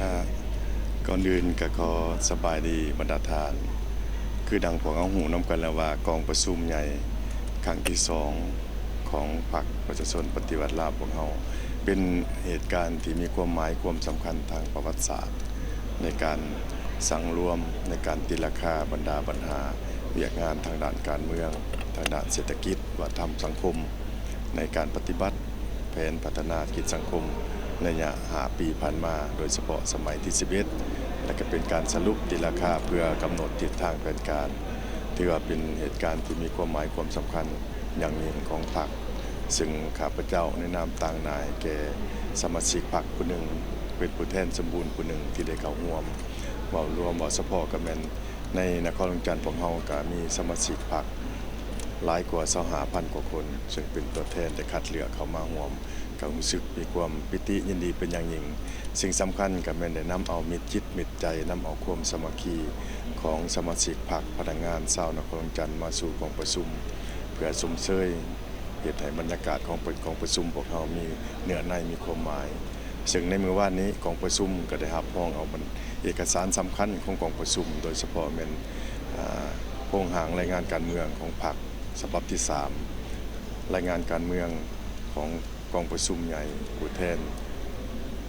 ອາ ກ່ອນອື່ນກໍຂໍສະບາຍດີບັນດາທ່ານ. ຄືດັ່ງພວກເຮົາຮູ້ນຳກັນແລ້ວວ່າ ກອງປະຊຸມໃຫຍ່ຄັ້ງທີສອງຂອງພັກປະຊາຊົນປະຕິວັດລາວພວກເຮົາ ເປັນເຫດການທີ່ມີຄວາມໝາຍຄວາມສຳຄັນທາງປະຫວັດສາດ ໃນການສັງລວມ ໃນການຕີລາຄາບັນດາບັນຫາວຽກງານທາງດ້ານການເມືອງ, ທາງດ້ານເສດຖະກິດ, ວັດທະນະທຳ, ສັງຄົມ ໃນການປະຕິບັດ ແຜນພັດທະນາເສດຖະກິດສັງຄົມໄລຍະຫ້າປີຜ່ານມາ, ໂດຍສະເພາະສະໄໝທີສິບເອັດ ແລະ ກໍເປັນການສະຫຼຸບຕີລາຄາເພື່ອກຳນົດທິດທາງແຜນການ. ຖືວ່າເປັນເຫດການທີ່ມີຄວາມໝາຍຄວາມສຳຄັນຢ່າງຍິ່ງຂອງພັກ, ເຊິ່ງຂ້າພະເຈົ້າໃນນາມຕາງໜ້າໃຫ້ແກ່ສະມາຊິກພັກຜູ້ໜຶ່ງ, ເປັນຜູ້ແທນສົມບູນຜູ້ໜຶ່ງທີ່ໄດ້ເຂົ້າຮ່ວມ. ເວົ້າລວມ, ເວົ້າສະເພາະກໍແມ່ນ ໃນນະຄອນຫຼວງວຽງຈັນພວກເຮົາກໍມີສະມາຊິກພັກຫຼາຍກວ່າຊາວຫ້າພັນກວ່າຄົນ, ເຊິ່ງເປັນຕົວແທນໄດ້ຄັດເລືອກເຂົ້າມາຮ່ວມ, ກໍຮູ້ສຶກມີຄວາມປີຕິຍິນດີເປັນຢ່າງຍິ່ງ. ສິ່ງສຳຄັນກໍແມ່ນໄດ້ນຳເອົາມິດຈິດມິດໃຈ, ນຳເອົາຄວາມສາມັກຄີຂອງສະມາຊິກພັກ, ພະນັກງານຊາວນະຄອນຫຼວງວຽງຈັນມາສູ່ກອງປະຊຸມ ເພື່ອຊົມເຊີຍ ເຮັດໃຫ້ບັນຍາກາດຂອງ ຂອງປະຊຸມພວກເຮົາມີເນື້ອໃນ ມີຄວາມໝາຍ. ເຊິ່ງໃນມື້ວານນີ້ ກອງປະຊຸມກໍໄດ້ຮັບຮອງເອົາບັນ ເອກະສານສຳຄັນຂອງກອງປະຊຸມ, ໂດຍສະເພາະແມ່ນ ອາ ໂຄງຮ່າງລາຍງານການເມືອງຂອງພັກສະບັບທີສາມ, ລາຍງານການເມືອງຂອງກອງປະຊຸມໃຫຍ່ຜູ້ແທນ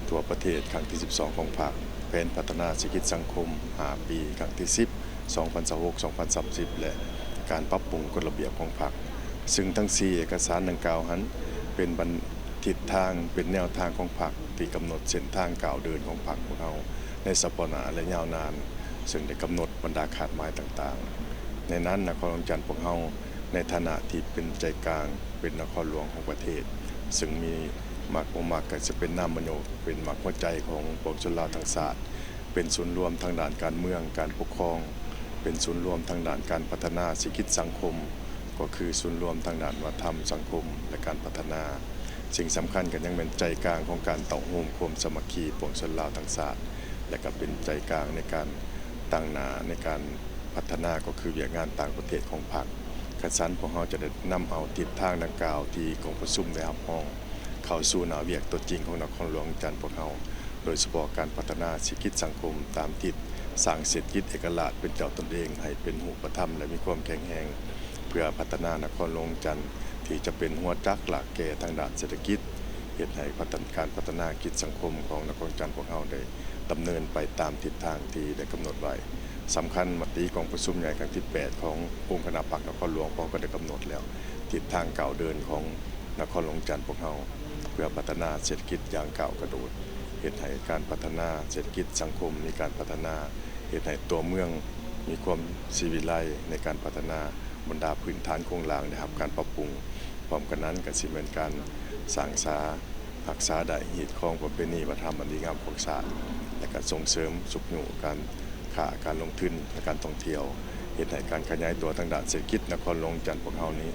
ທົ່ວປະເທດຄັ້ງທີສິບສອງຂອງພັກ, ແຜນພັດທະນາເສດຖະກິດສັງຄົມຫ້າປີ ຄັ້ງທີສິບ ສອງພັນຊາວຫົກ ສອງພັນສາມສິບ ແລະ ການປັບປຸງກົດລະບຽບຂອງພັກ. ເຊິ່ງທັງສີ່ເອກະສານດັ່ງກ່າວຫັ້ນ ເປັນບັນ ທິດທາງ, ເປັນແນວທາງຂອງພັກທີ່ກຳນົດເສັ້ນທາງກ້າວເດີນຂອງພັກພວກເຮົາໃນສະເພາະໜ້າ ແລະ ຍາວນານ, ເຊິ່ງໄດ້ກຳນົດບັນດາຄາດໝາຍຕ່າງໆ. ໃນນັ້ນນະຄອນຫຼວງວຽງຈັນພວກເຮົາ ໃນຖານະທີ່ເປັນໃຈກາງ, ເປັນນະຄອນຫຼວງຂອງປະເທດ, ເຊິ່ງມີໝາກ ໝາກກໍຈະເປັນນາມມະໂນ ເປັນໝາກຫົວໃຈຂອງປວງຊົນລາວທັງຊາດ, ເປັນສູນລວມທາງດ້ານການເມືອງ, ການປົກຄອງ, ເປັນສູນລວມທາງດ້ານການພັດທະນາເສດຖະກິດສັງຄົມ, ກໍຄືສູນລວມທາງດ້ານວັດທະນະທຳ, ສັງຄົມ ແລະ ການພັດທະນາ. ສິ່ງສຳຄັນກໍຍັງແມ່ນໃຈກາງຂອງການເຕົ້າໂຮມຄວາມສາມັກຄີປວງຊົນລາວທັງຊາດ ແລະ ກໍເປັນໃຈກາງໃນການຕັ້ງໜ້າໃນການພັດທະນາ ກໍຄືວຽກງານຕ່າງປະເທດຂອງພັກ. ຄັນຊັ້ນພວກເຮົາຈະໄດ້ນຳເອົາທິດທາງດັ່ງກ່າວທີ່ກອງປະຊຸມໄດ້ຮັບຮອງ ເຂົ້າສູ່ໜ້າວຽກຕົວຈິງຂອງນະຄອນຫຼວງວຽງຈັນພວກເຮົາ, ໂດຍສະເພາະການພັດທະນາເສດຖະກິດສັງຄົມຕາມທິດ ສ້າງເສດຖະກິດເອກະລາດເປັນເຈົ້າຕົນເອງໃຫ້ເປັນຮູບປະທຳ ແລະ ມີຄວາມແຂງແຮງ ເພື່ອພັດທະນານະຄອນຫຼວງວຽງຈັນ ທີ່ຈະເປັນຫົວຈັກລາກແກ່ທາງດ້ານເສດຖະກິດ, ເຮັດໃຫ້ພັດທະນາ ການພັດທະນາກິດສັງຄົມຂອງນະຄອນວຽງຈັນພວກເຮົາໄດ້ດຳເນີນໄປຕາມທິດທາງທີ່ໄດ້ກຳນົດໄວ້. ສຳຄັນ, ມະຕິກອງປະຊຸມໃຫຍ່ຄັ້ງທີແປດຂອງອົງຄະນະພັກນະຄອນຫຼວງພວກເຮົາກໍໄດ້ກຳນົດແລ້ວ ທິດທາງກ້າວເດີນຂອງນະຄອນຫຼວງວຽງຈັນພວກເຮົາ ເພື່ອພັດທະນາເສດຖະກິດຢ່າງກ້າວກະໂດດ, ເຮັດໃຫ້ການພັດທະນາເສດຖະກິດສັງຄົມມີການພັດທະນາ, ເຮັດໃຫ້ຕົວເມືອງມີຄວາມສີວິໄລໃນການພັດທະນາ, ບັນດາພື້ນຖານໂຄງລ່າງໄດ້ຮັບການປັບປຸງ. ພ້ອມກັນນັ້ນກໍຊິແມ່ນການສ້າງສາ ຮັກສາໄດ້ຮີດຄອງປະເພນີວັດທະນະທຳອັນດີງາມຂອງຊາດ ແລະ ກະສົ່ງເສີມຊຸກຍູ້ການຄ້າ, ການລົງທຶນ ແລະ ການທ່ອງທ່ຽວ, ເຮັດໃຫ້ການຂະຫຍາຍຕົວທາງດ້ານເສດຖະກິດນະຄອນຫຼວງວຽງຈັນພວກເຮົານີ້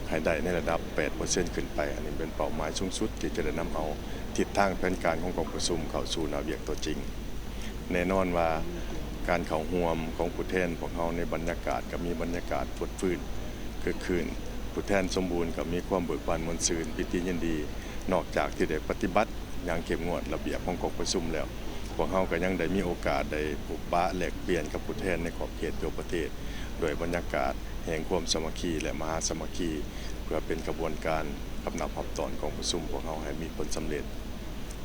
ໃຫ້ໄດ້ໃນລະດັບແປດເປີເຊັນຂຶ້ນໄປ. ອັນນີ້ເປັນເປົ້າໝາຍສູງສຸດທີ່ຈະໄດ້ນຳເອົາທິດທາງແຜນການຂອງກອງປະຊຸມເຂົ້າສູ່ໜ້າວຽກຕົວຈິງ. ແນ່ນອນວ່າການເຂົ້າຮ່ວມຂອງຜູ້ແທນພວກເຮົາໃນບັນຍາກາດກໍມີບັນຍາກາດຟົດຟື້ນຄຶກຄື້ນ, ຜູ້ແທນສົມບູນກໍມີຄວາມເບີກບານມ່ວນຊື່ນ, ປີຕິຍິນດີ. ນອກຈາກທີ່ໄດ້ປະຕິບັດຢ່າງເຂັ້ມງວດລະບຽບຂອງກອງປະຊຸມແລ້ວ, ພວກເຮົາກໍຍັງໄດ້ມີໂອກາດໄດ້ພົບປະແລກປ່ຽນກັບຜູ້ແທນໃນຂອບເຂດທົ່ວປະເທດ ດ້ວຍບັນຍາກາດແຫ່ງຄວາມສາມັກຄີ ແລະ ມະຫາສາມັກຄີ ເພື່ອເປັນຂະບວນການ ກຳນັບຮັບຕ້ອນກອງປະຊຸມພວກເຮົາໃຫ້ມີຜົນສຳເລັດ.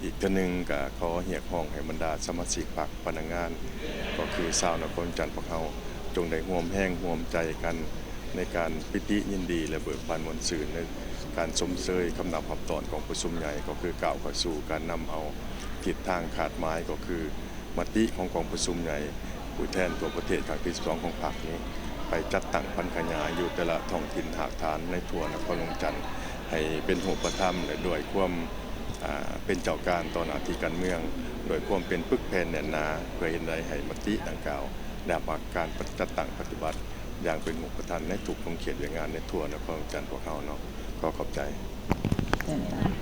ອີກເທື່ອໜຶ່ງກໍຂໍຮຽກຮ້ອງໃຫ້ບັນດາສະມາຊິກພັກ, ພະນັກງານ, ກໍຄືຊາວນະຄອນວຽງຈັນພວກເຮົາ ຈົ່ງໄດ້ຮ່ວມແຮງຮ່ວມໃຈກັນໃນການປີຕິຍິນດີ ແລະ ເບີກບານມ່ວນຊື່ນໃນການຊົມເຊີຍກຳນັບຮັບຕ້ອນກອງປະຊຸມໃຫຍ່ ກໍຄືກ້າວເຂົ້າສູ່ການນຳເອົາທິດທາງຄາດໝາຍ ກໍຄື ມະຕິຂອງກອງປະຊຸມໃຫຍ່ຜູ້ແທນທົ່ວປະເທດຄັ້ງທີສິບສອງຂອງພັກນີ້ ໄປຈັດຕັ້ງຜັນຂະຫຍາຍຢູ່ແຕ່ລະທ້ອງຖິ່ນຮາກຖານໃນທົ່ວນະຄອນຫຼວງຈັນ ໃຫ້ເປັນຮູບປະທຳ ແລະ ດ້ວຍຄວາມ ອາ ເປັນເຈົ້າການຕໍ່ໜ້າທີ່ການເມືອງ, ດ້ວຍຄວາມເປັນປຶກແຜ່ນແໜ້ນໜາ ເພື່ອເຮັດໃດໃຫ້ມະຕິດັ່ງກ່າວໄດ້ຮັບການຈັດຕັ້ງປະຕິບັດຢ່າງເປັນຮູບປະທຳໃນທຸກຂົງເຂດວຽກງານໃນທົ່ວນະຄອນຫຼວງຈັນພວກເຮົາເນາະ. ຂໍຂອບໃຈ. ເຊີນທ່ານ.